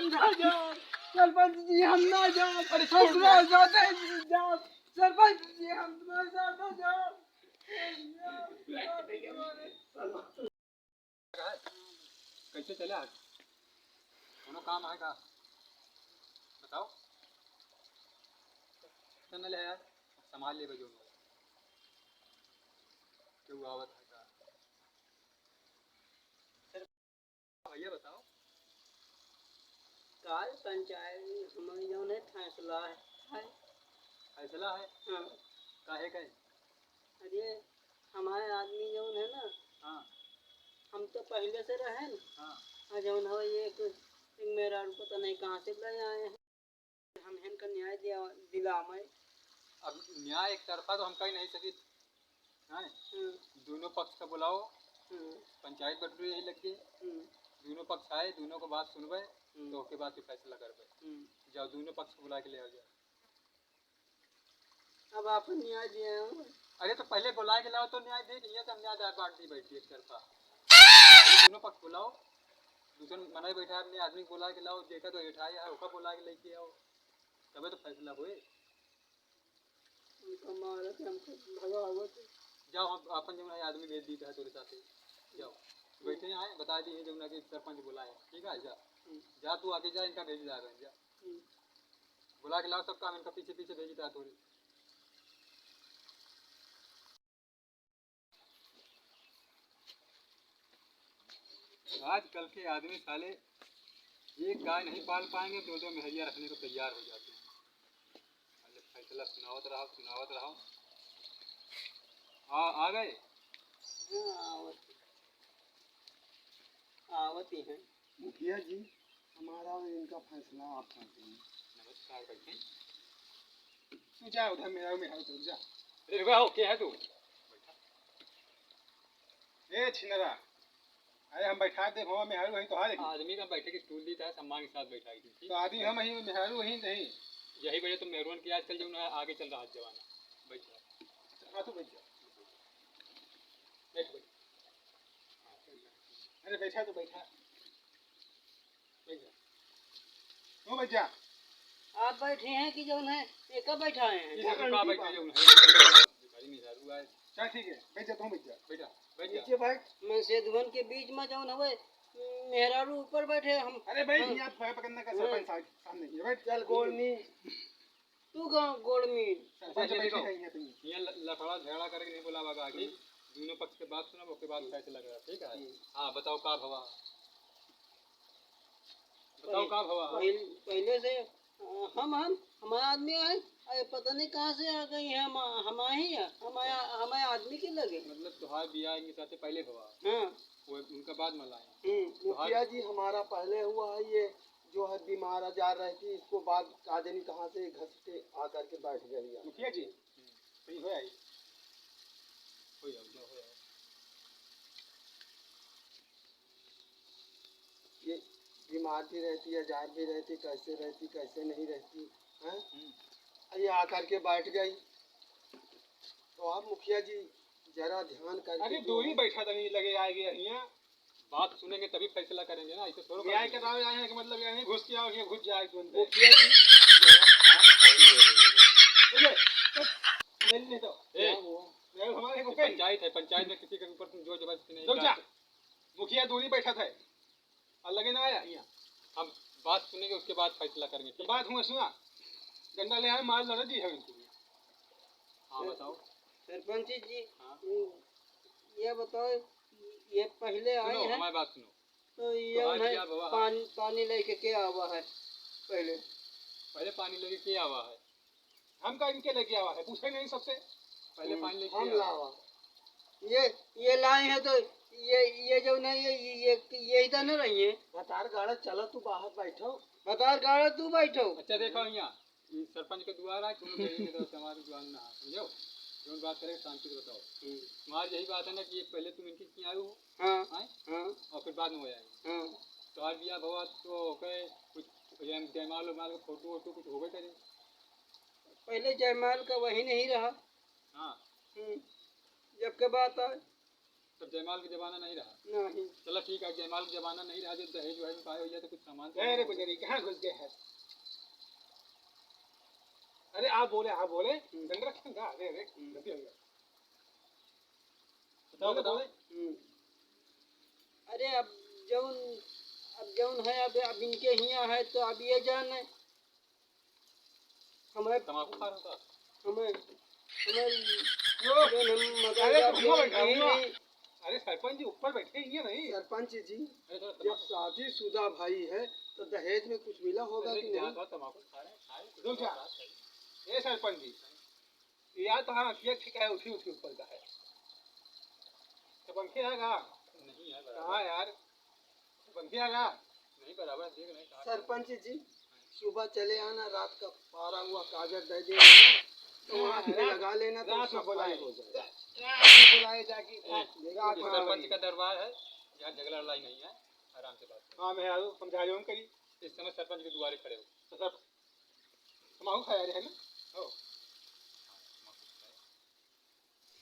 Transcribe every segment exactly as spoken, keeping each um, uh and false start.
ना जाओ, सरपंच जी, हम ना जाओ। अरे, छोड़ हम ना दे। जाते जी, जाओ। सरपंच जी, हम तुम्हारे साथ ना जाओ। कैसे चले आज? कोनो काम है का? बताओ। चल ले यार, संभाल ले भाई। क्यों आवत है का? भैया बताओ। काल पंचायत में हमारे जौन है फैसला है, है। फैसला है? हाँ। काहे का है? अरे, हमारे आदमी जौन है ना, हाँ। हम तो पहले से रहे ना। हाँ। और जौन हो ये एक, एक मेहरारू को तो नहीं कहाँ से ले आए हैं। हम इनका न्याय दिया, दिलावे। अब न्याय एक तरफा तो हम कही नहीं सकित, हैं? हम्म। दोनों पक्ष का बुलाओ, हम्म। पंचायत बटुरी यही लग गई, हम्म। दोनों पक्ष आए, दोनों को बात सुनबे, हम्म। तो ओके बाद फिर फैसला करबे। हम्म। जाओ, दोनों पक्ष को बुला के ले आओ, जाओ। अब आप न्याय दिए हो। अरे, तो पहले बुला के लाओ तो न्याय दे, ये तो न्याय बांट दी बैठी एक तरफा। दोनों पक्ष बुलाओ, दूसर मनई बैठा है, अपने आदमी को बुला के लाओ, जेका तो हेठाई है, ओका बुला के लेके आओ, तबे तो फैसला होए। उनका मारा के हमको भगावत है। जाओ, हम अपन जौन है आदमी भेज दीता है तोरे साथे। जाओ, बैठे हैं, बता दिए जौन है कि सरपंच बुलाए, ठीक है, जा। हम्म। जा, तू आगे जा, इनका भेज जा रहे हैं, जा। हम्म। बुला के लाओ सबका, हम इनका पीछे पीछे भेज देता है तोरे। आजकल के आदमी साले एक गाय नहीं पाल पाएंगे, दो दो मेहरिया रखने को तैयार हो जाते हैं। अरे फैसला सुनावत रहो, सुनावत रहो। आ, आ गए? हाँ, आवत, आवत ही है। मुखिया जी, हमारा और इनका फैसला आप कर देंगे। नमस्कार, बैठें। तू जा उधर, मेरा, मेरा उधर जा। अरे रुका हो, के है तू? ए छिनरा, अरे हम बैठा दे, हम मेहरू वही तो हारे। आदमी का बैठे के स्टूल दी था, सम्मान के साथ बैठा के, ठीक? तो आदमी हम ही, मेहरू वही नहीं। यही वजह तो मेहरुअन की आजकल जो ना आगे चल रहा है जमाना। बैठ जा। हाँ, तू बैठ जा। बैठ, बैठ। अरे बैठा तो बैठा। बैठ जा। तू बैठ जा। आप बैठे हैं कि जौन है, ये कब बैठाए हैं? ये तो का बैठे जौन है? भिखारी मेहरारू आए। चल ठीक है, बैठ जा, तू बैठ जा। बैठा, बैठ जा। नीचे बैठ। मैं सेधुवन के बीच में जौन हवे, मेहरारू ऊपर बैठे, हम अरे बैठ, हाँ। यहाँ पैर पकड़ने का हाँ। सरपंच साहब सामने, ये बैठ। चल गोड़ में। तू गाँव गोड़ में। सरपंच अच्छा, ये बैठे देखो, हैं यहाँ पे। यहाँ ल-, लफड़ा झगड़ा करके नहीं बुलावा गा कि हम्म। दोनों पक्ष के बात सुनो, ओके बाद हम्म। फैसला करा, ठीक है? हम्म। हाँ, बताओ का भवा? बताओ पहले, का भवा? पहले, पहले से, अ, हम, हम, हमारा आदमी आए, अरे पता नहीं कहाँ से आ गई है, हम, हम ही है, हमारा, हमारे आदमी के लगे। मतलब तुम्हारा बियाह इनके साथ से पहले भवा? हाँ। वो उनका बाद में लाए। हम्म। तुम्हारा मुखिया जी, हमारा पहले हुआ है ये, जो है बीमार आजार रहती, इसको बाद का जानी कहाँ से घसीटे आ करके बैठ गई है। मुखिया जी, हम्म। कहीं हो आई? हो आओ, जाओ, हो आओ। ये बीमार भी रहती है, आजार भी रहती, कैसे रहती, कैसे नहीं रहती, हैं? हम्म। ये आ करके बैठ गई। तो आप मुखिया जी जरा ध्यान करके अरे जो दो ही है बैठा था, नहीं लगे आएगी यहाँ। बात सुनेंगे तभी फैसला करेंगे ना, ऐसे थोड़ा न्याय करेंगे। करावे आए हैं कि मतलब यहाँ घुस के आओ, यहाँ घुस जाए तुरंत। मुखिया जी, ए, नहीं, नहीं तो। ए, क्या हुआ? नहीं, हमारे को ये कहीं पंचायत है, पंचायत में किसी के ऊपर तुम जोर जबरदस्ती नहीं रुक जा। कर सकते। मुखिया दूरी बैठा था और लगे ना आया यहाँ। हम बात सुनेंगे, उसके बाद फैसला करेंगे, तो ठीक? बात हुआ सुना, डंडा ले आए, मार लड़ा दी है इनको। हाँ, बताओ। सरपंच जी, हाँ। ये बताओ, ये पहले सुनो, आए हैं, हमारी बात सुनो। तो ये तुम्हारे उन्हें क्या बाबा? पानी, पानी लेके के आवा है पहले? पहले पानी लेके के आवा है? हम का इनके लेके आवा है, पूछे नहीं सबसे। पहले हम्म, पानी लेके हम आवा। लावा। ये, ये लाए हैं तो ये, ये जो नहीं, ये, ये, ये, ये इधर न रही है। भतार गाड़ा चला, तू बाहर बैठो। भतार गाड़ा तू बैठो। अच्छा देखो यहाँ, ये सरपंच के दुआर है, कोनो देरी नहीं तो हमारे दुआर ना है, समझो? जौन बात करे शांति से बताओ। हम्म। तुम्हारी यही बात है ना कि ये पहले तुम इनके किया आए हो, हाँ, आए? हाँ। और फिर बाद में हो जाएगा। हाँ। तुम्हार बियाह भवा तो हो गए, कुछ जय-, जयमाल उमाल का फोटो वोटो कुछ हो गए तेरे? पहले जयमाल का वही नहीं रहा। हाँ। हम्म। जब के बात आए, तब जयमाल के जमाना नहीं रहा। नहीं। चला ठीक है, जयमाल के जमाना नहीं रहा, जब दहेज वहेज में पाए हो जाए तो कुछ सामान तो अरे बुजरी, कहाँ घुस गए हैं? अरे आप बोले, आप बोले, हम्म। डंडा रखें का? अरे, अरे, हम्म। गलती हो गया। बताओ, बोलो, बताओ। बोलो। हम्म। अरे अब जौन, अब जौन है, अब, अब इनके हियाँ है तो अब ये जाने। हमें तमाकू खा रहा था। हमें, हमें यो, जौन हम मकान अरे का तो हुआ बैठा, यही हुआ। नहीं। अरे सरपंच जी ऊपर बैठे ही है नहीं। सरपंच जी, अरे थोड़ा जब तमाकू शादीशुदा भाई है तो दहेज में कुछ मिला होगा अरे कि नहीं? यहाँ तो तमाकू खा रहे हैं, खाए, रुक जा। बात करिए। ए सरपंच जी, यार, तो हाँ, ये ठीक है, उठी, उठी ऊपर का है। तो पंखे आएगा? नहीं यार, बराबर। कहाँ यार? तो पंखे आएगा? नहीं, बराबर, देख नहीं, कहाँ सरपंच जी, सुबह चले आना, रात का पारा हुआ काजर दे देना, तो वहाँ पे लगा लेना, तो रात में सफाई बुलाए। हो जाए। रात में बुलाए जाके, ए, रात में सरपंच का दरबार है, यहाँ झगड़ा लड़ाई नहीं है, आराम से बात करो। हाँ, मैं आऊँ, समझा रहे हूँ कहीं। इस समय सरपंच के दुआरे खड़े हो। तो सर, तमाकू खाया रहे ना? हो।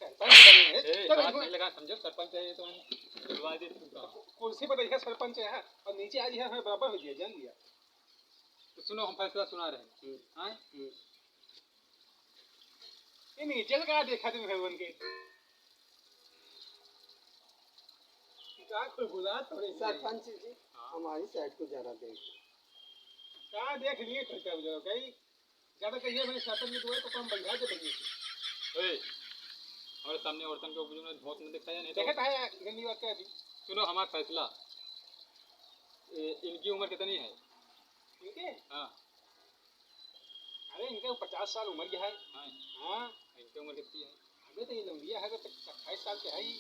सरपंच बने हैं। ए, चलो, बात इसमें नहीं लगा, समझो, सरपंच है, ये तो हम दिलवा दे चुका हूँ। कुर्सी पर बैठा सरपंच है, हाँ, और नीचे आज यहाँ हमें बराबर हो गया, जान लिया। तो सुनो, हम फैसला सुना रहे हैं। हम्म। हाँ? हम्म। ये नीचे का देखा तुम भगवान के? का खुलखुला थोड़े से। सरपंच जी, हाँ। हमारी साइड को जरा देख। का देख लिए, खर्चा हो जाओ, कहीं ज्यादा कहिए, मैंने शासन में दुआ तो काम बढ़िया से बढ़िया से। ओए, हमारे सामने औरतन के ऊपर जो है, भौंक न दिखाया, नहीं तो देखा था यार, गंदी बात क्या थी? सुनो हमारा फैसला। ए, इनकी उम्र कितनी है? इनके? हाँ। अरे, इनके पचास साल उम्र क्या है? हाँ। हाँ। इनकी उम्र कितनी है? अबे, तो ये लौंडिया है, तो अट्ठाईस साल के है ही।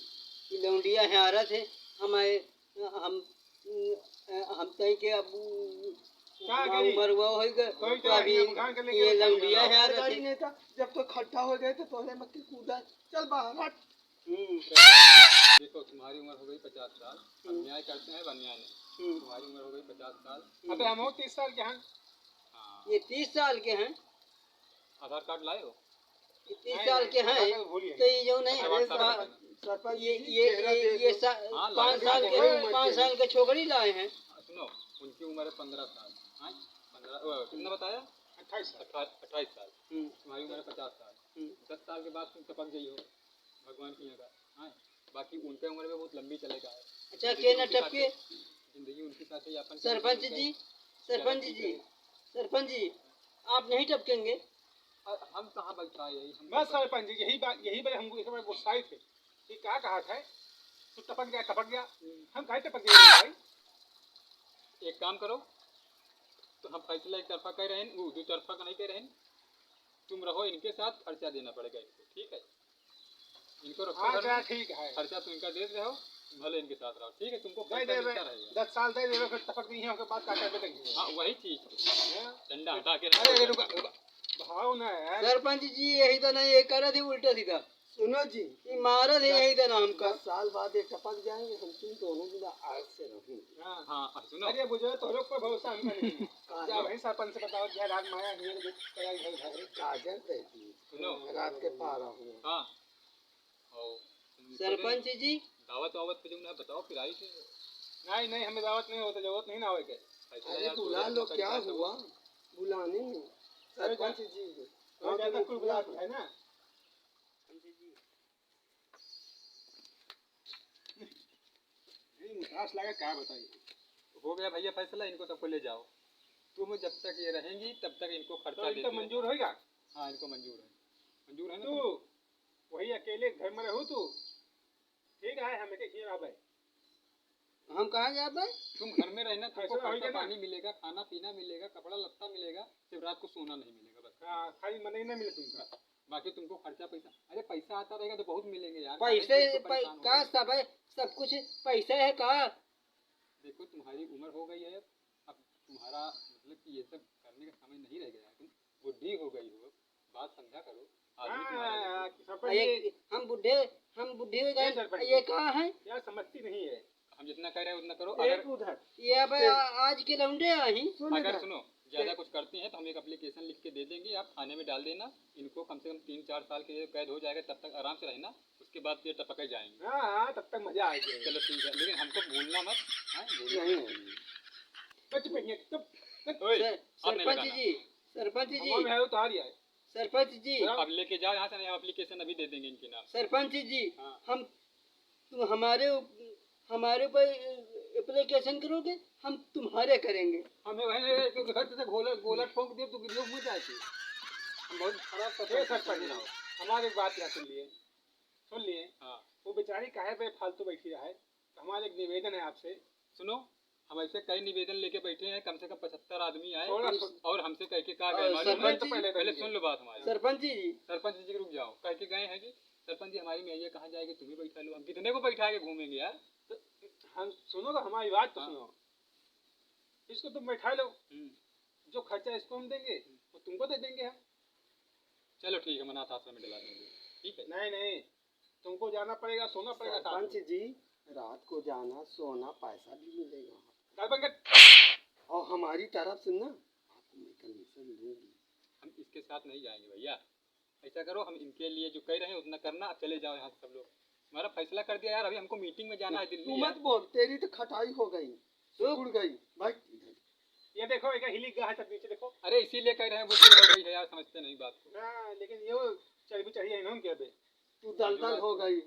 ये लौंडिया है, औरत है। हम आए, हम, हम कहीं के अब का हमार करी? उम्र वो होई गए, कोई तो तो अभी नहीं, हम कहाँ के लेके ये जाएंगे? लौंडिया है, औरत गाड़ी है। नहीं था, जब तो खट्टा हो गए तो तोहरे मत के कूदा। चल बाहर, हट। हम्म। देखो, तुम्हारी उम्र हो गई पचास साल, हम हम्म। न्याय करते हैं, अब अन्याय नहीं। हम्म। तुम्हारी उम्र हो गई पचास साल। अबे, हम हो तीस साल के हैं। हाँ। ये तीस साल के हैं। आधार कार्ड लाए हो? ये तीस नहीं, साल नहीं, के हैं, आधार कार्ड भूलिए। तो ये जो नहीं, अरे, सरपंच, सरपंच ये, जी, ये, चेहरा ये, देख ये लो। सा-, हाँ, पाँच लाए साल हो। के, कोई उम्र पाँच के साल के छोकरी लाए हैं। हाँ, सुनो, उनकी उम्र है पन्द्रह साल। हाँ, पन्द्रह, ओ, कितना बताया? अट्ठाईस साल। अट्ठा-, अट्ठाईस साल। हम्म। तुम्हारी उम्र है पचास साल। हम्म। दस साल के बाद तुम टपक जाइयो भगवान की जगह। हाँ, बाकी उनके उम्र में बहुत लंबी चलेगा। अच्छा, जिंदगी के न उनके साथ टपके? जिंदगी उनके साथ ही अपन सरपंच जी, सरपंच जी, सरपंच जी, आप नहीं टपकेंगे? अ, हम कहाँ बैठा है यही, हम बस सरपंच जी, यही बात, यही बात हमको एक बार गुस्साई थे कि क्या कहा था, तू टपक गया, टपक गया। हम्म। हम काहे टपक गए भाई? एक काम करो, तो हम फैसला एक तरफा कह रहे हैं, वो दो तरफा का नहीं कह रहे हैं। तुम रहो इनके साथ, खर्चा देना पड़ेगा इनको, ठीक है? इनको रखो हाँ, घर में, ठीक है। खर्चा तुम इनका दे रहे हो, भले इनके साथ रहो, ठीक है? तुमको दे खर्चा देवे, मिलता रहेगा। दस साल दे देवे, फिर टपक नहीं है, उसके बाद काटा पे देंगे। हाँ, वही चीज। हाँ? डंडा हटा के अरे, रखो। रुका, रुका। भाव ना यार। सरपंच जी, यही तो नहीं, ये करे थे उल्टा सीधा। सुनो जी, ई मारत है यही देना हमका। दस साल बाद ये टपक जाएंगे, हम तुम दोनों बिना आग से रहेंगे। हाँ। हाँ, अब सुनो। अरे बुझो, तोहरो पर भरोसा हमका नहीं। काजर। जा भाई सरपंच से बताओ, जा राग माया हियर जो कया घर घर। काजर दे दी। सुनो। रात के पारा हुआ। हाँ। और सरपंच जी। दावत वावत पे जो ना बताओ, फिर आई थे। नहीं, नहीं, हमें दावत नहीं होता, जरूरत नहीं ना होए के। अरे बुला लो, क्या हुआ? बुलाने में। अरे सरपंच जी। तो ज्यादा कुल बुला है ना। नहीं, मुटास लगा, क्या बताइए। हो गया भैया फैसला, इनको सबको ले जाओ। तुम जब तक ये रहेंगी, तब तक इनको खर्चा तो इनका देती मंजूर रहेगी। होगा? हाँ, इनको मंजूर है। मंजूर है ना तू? तुम? वही अकेले घर में रहू तू? ठीक है, हम एक एक ही रहबे। हम कहाँ जाबे? तुम घर में रहना, तुमको फैसला होई खर्चा गया ना? पानी मिलेगा, खाना पीना मिलेगा, कपड़ा लत्ता मिलेगा, सिर्फ रात को सोना नहीं मिलेगा, बस। हाँ, खाली मनई ना मिले तुमका। बाकी तुमको खर्चा पैसा, अरे पैसा आता रहेगा तो बहुत मिलेंगे यार, पैसे, काहे तुम पै-, परेशान हो का रहे हो? सब है, सब कुछ पैसा है का? देखो, तुम्हारी उम्र हो गई है, अब तुम्हारा मतलब कि ये सब करने का समय नहीं रह गया है, तुम बुढ़ी हो गई हो, बात समझा करो। आदमी तुम्हारा हाँ, देखो। सरपंच ये जी। हम बुढ़े, हम बुढ़े हो गए, ये सरपंच ये जी। कहाँ है? यार, समझती नहीं है। हम जितना कह रहे हैं उतना करो। एक अगर उधर। ये अब से आ-, आज के लौंडे आई। सुन अगर इधर। सुनो, ज्यादा से कुछ करती हैं तो हम एक application लिख के दे देंगे, आप थाने में डाल देना। इनको कम से कम तीन चार साल के लिए कैद हो जाएगा, तब तक आराम से रहना। के बाद ये टपक ही जाएंगे। हाँ, हाँ, तब तक मजा आ जाएगा। चलो ठीक है, लेकिन हमको भूलना मत। हाँ, भूलना नहीं, मत। नहीं। बच, बच, बच, बच। ओए, सर, आप नहीं सरपंच लगाना। जी, सरपंच जी। हमारे में है, उतार ही आए। सरपंच जी। अब लेके जाओ यहाँ से, नहीं, हम एप्लीकेशन अभी दे देंगे इनके नाम। सरपंच जी, हाँ। हम, तुम हमारे उप-, हमारे ऊपर एप्लीकेशन करोगे, हम तुम्हारे करेंगे। हमें वहीं एक घर से गोला, गोला ठोक दिए तो गिर मर जाए। हम बहुत खराब ए, सरपंच जी, हमारी एक बात यहाँ सुन लिए, सुन लिए। हाँ। वो बेचारी काहे पे फालतू बैठी रहे? हमारा एक निवेदन है आपसे। सुनो, हम ऐसे कई निवेदन लेके बैठे हैं, कम से कम पचहत्तर आदमी आए। थोड़ा और, सुन। और हमसे कह के का गए और मालूम है? सरपंच जी, पहले पहले सुन लो बात हमारी। सरपंच जी। सरपंच जी, रुक जाओ, कह के गए हैं कि सरपंच जी, हमारी मैया कहाँ जाएगी, तुम्हें बैठा लो, हम कितने को बैठा के घूमेंगे यार? तो हम सुनो तो, हमारी बात तो हाँ। सुनो, इसको तुम बैठा लो, हम्म। जो खर्चा इसको हम देंगे, वो तुमको दे देंगे हम। चलो ठीक है, हम अनाथ आश्रम में डला देंगे, ठीक है? नहीं, नहीं, तुमको जाना पड़ेगा, सोना पड़ेगा साथ में। सरपंच जी, रात को जाना, सोना, पैसा भी मिलेगा। चल बंगट। और हमारी तरफ से ना, आपको मैं कमीशन दूंगी। हम इसके साथ नहीं जाएंगे भैया, ऐसा करो, हम इनके लिए जो कह रहे हैं उतना करना, अब चले जाओ यहाँ से सब लोग। हमारा फैसला कर दिया यार, अभी हमको मीटिंग में जाना है दिल्ली तू यार। मत बोल, तेरी तो खटाई हो गई, सिकुड़ गई। भाई, ये देखो, एक हिली गया है, सब नीचे देखो। अरे, इसीलिए कह रहे हैं, वो दूर हो गई है यार, समझते नहीं बात को। ना, लेकिन ये वो चर्बी चढ़ी है इन्होंने क्या बे? तू दलदल हो गई,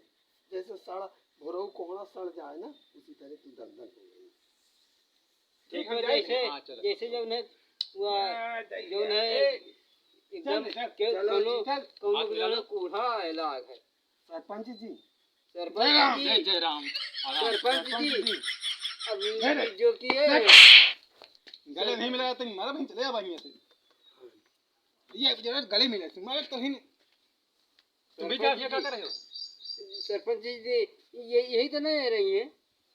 जैसे सड़ा, भोरऊ कोहड़ा सड़ जाए ना, उसी तरह तू दलदल हो गई। ठीक है, जैसे, हाँ, चलो। जैसे जो उन्हें, वो, हाँ, दैया, जो उन्हें ए, एकदम चल, चल, के-, चलो, कौनो, चल। कौनो हाथ के मिला लो। कूढ़ा इलाज है। सरपंच जी। सरपंच जय राम, जी। जय, जय राम। आराम। सरपंच जी। सरपंच जी। अब ये रे। जो कि ये गले नहीं मिला तो मारा बहन चले जा भाई यहाँ से। ये जरा गले मिले, तुम्हारे तो ही नहीं। तुम भी क्या, ये क्या कर रहे हो? सरपंच जी, जी, ये, यही तो नहीं रही है।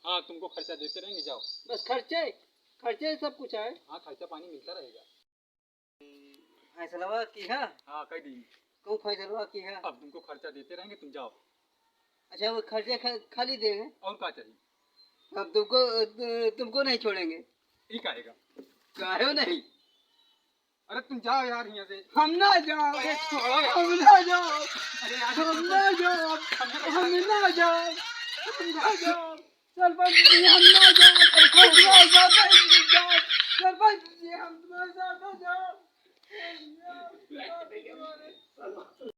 हाँ, तुमको खर्चा देते रहेंगे, जाओ। बस खर्चे, खर्चे सब कुछ है। हाँ, खर्चा पानी मिलता रहेगा। फैसलवा की है? हाँ, कह दी। कौन फैसलवा की है? अब तुमको खर्चा देते रहेंगे, तुम जाओ। अच्छा, वो खर्चे खा-, खाली देंगे? और का चाहिए? अब तुमको, तु-, तुमको नहीं छोड़ेंगे। ई काहेगा? काहे नहीं? अरे तुम जाओ यार यहाँ से। हम ना जाओ। अरे छोड़ो यार। हम ना जाओ। अरे यार, हम ना जाओ। हम ना जाओ। हम ना जाओ। सरपंच जी, हम ना जाओ। अरे हम ना जाओ। सरपंच जी, हम तुम्हारे साथ ना जाओ।